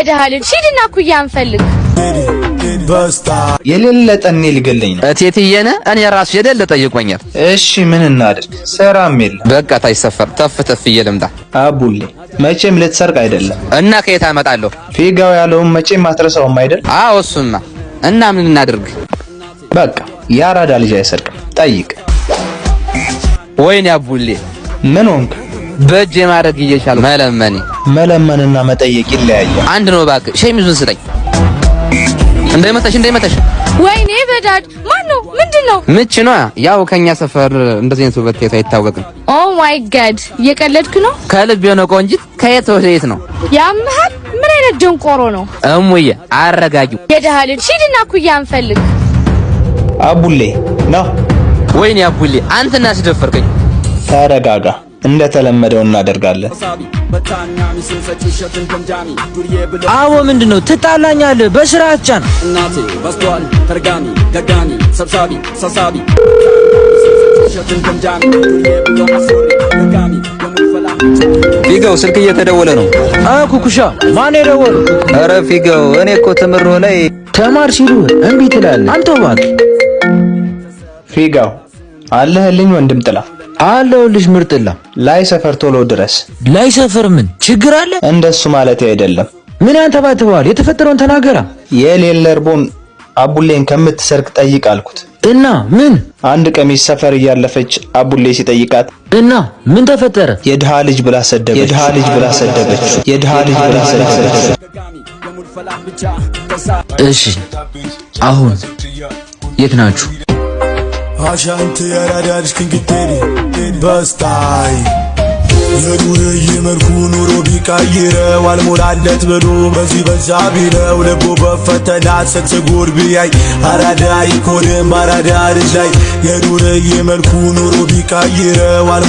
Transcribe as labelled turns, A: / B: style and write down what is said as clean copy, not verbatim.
A: የድሃ ልጅ፣ ሂድና ኩያ እንፈልግ።
B: የሌለ ጠኔ ሊገለኝ ነው።
C: እቴትዬን እኔ ራሱ የሌለ ጠይቆኛል።
B: እሺ ምን እናድርግ? ስራም የለም።
C: በቃ ታይ ሰፈር ተፍ ተፍ እየልምጣ።
B: አቡሌ፣ መቼም ልትሰርቅ አይደለም።
C: እና ከየት አመጣለሁ?
B: ፊጋው ያለውን መቼም አትረሳውም አይደል?
C: አዎ እሱማ። እና ምን እናድርግ?
B: በቃ የአራዳ ልጅ አይሰርቅም። ጠይቅ።
C: ወይኔ አቡሌ።
B: ምን ሆንክ?
C: በእጅ የማድረግ እየቻሉ መለመኔ።
B: መለመንና መጠየቅ ይለያያል።
C: አንድ ነው። እባክህ ሸሚዙን ስጠኝ። እንዳይመታሽ፣ እንዳይመታሽ።
A: ወይኔ በዳድ፣ ማን ነው? ምንድን ነው?
C: ምች ነዋ። ያው ከኛ ሰፈር እንደዚህ አይነት ውበት ታይቶ አይታወቅም።
A: Oh my God፣ እየቀለድክ ነው?
C: ከልብ የሆነ ቆንጂት ከየት ወደ የት ነው?
A: ያምሃል? ምን አይነት ደንቆሮ ነው?
C: እሙዬ፣ አረጋጊው።
A: የድሃ ልጅ፣ ሂድና ኩያ እንፈልግ።
B: አቡሌ ና።
C: ወይኔ አቡሌ፣ አንተና አስደፈርከኝ።
B: ተረጋጋ። እንደተለመደው እናደርጋለን።
D: አዎ፣ ምንድን ነው ትጣላኛለህ? በስርዓት ጫን።
E: እናቴ በስቷል፣ ተርጋሚ ደጋሚ ሰብሳቢ ሰብሳቢ ሸትን ደምዳሚ ዱርዬ ብሎ አስወሪ ደጋሚ የሙፈላ።
F: ፊጋው፣ ስልክ እየተደወለ ነው።
D: አ ኩኩሻ፣ ማን የደወለው?
F: ኧረ ፊጋው፣ እኔ እኮ ትምህርት ላይ
D: ተማር ሲሉ እምቢ ትላለህ። አንተ እባክህ።
B: ፊጋው፣ አለህልኝ ወንድም ጥላ?
D: አለሁልሽ ምርጥላ።
B: ላይ ሰፈር ቶሎ ድረስ።
D: ላይ ሰፈር ምን ችግር አለ?
B: እንደሱ ማለት አይደለም።
D: ምን ያንተባትበዋል? የተፈጠረውን ተናገራ።
B: የሌለ እርቦን አቡሌን ከምትሰርቅ ጠይቅ አልኩት።
D: እና ምን?
B: አንድ ቀሚስ ሰፈር እያለፈች አቡሌ ሲጠይቃት
D: እና ምን ተፈጠረ?
B: የድሃ ልጅ ብላ ሰደበች። የድሃ ልጅ ብላ ሰደበች። የድሃ ልጅ ብላ ሰደበች።
D: እሺ፣ አሁን የት ናችሁ?
G: አሻንት የራዳ ልጅ ክንግቴሪ በስታይ የዱርዬ መልኩ ኑሮ ቢቀይረው አልሞላለት ብሎ በዚህ በዛ ቢለው ልቡ በፈተና ስንት ጉድ ቢያይ አራዳ ይኮንም አራዳ ልጅ ላይ የዱርዬ መልኩ ኑሮ ቢቀይረው አልሞ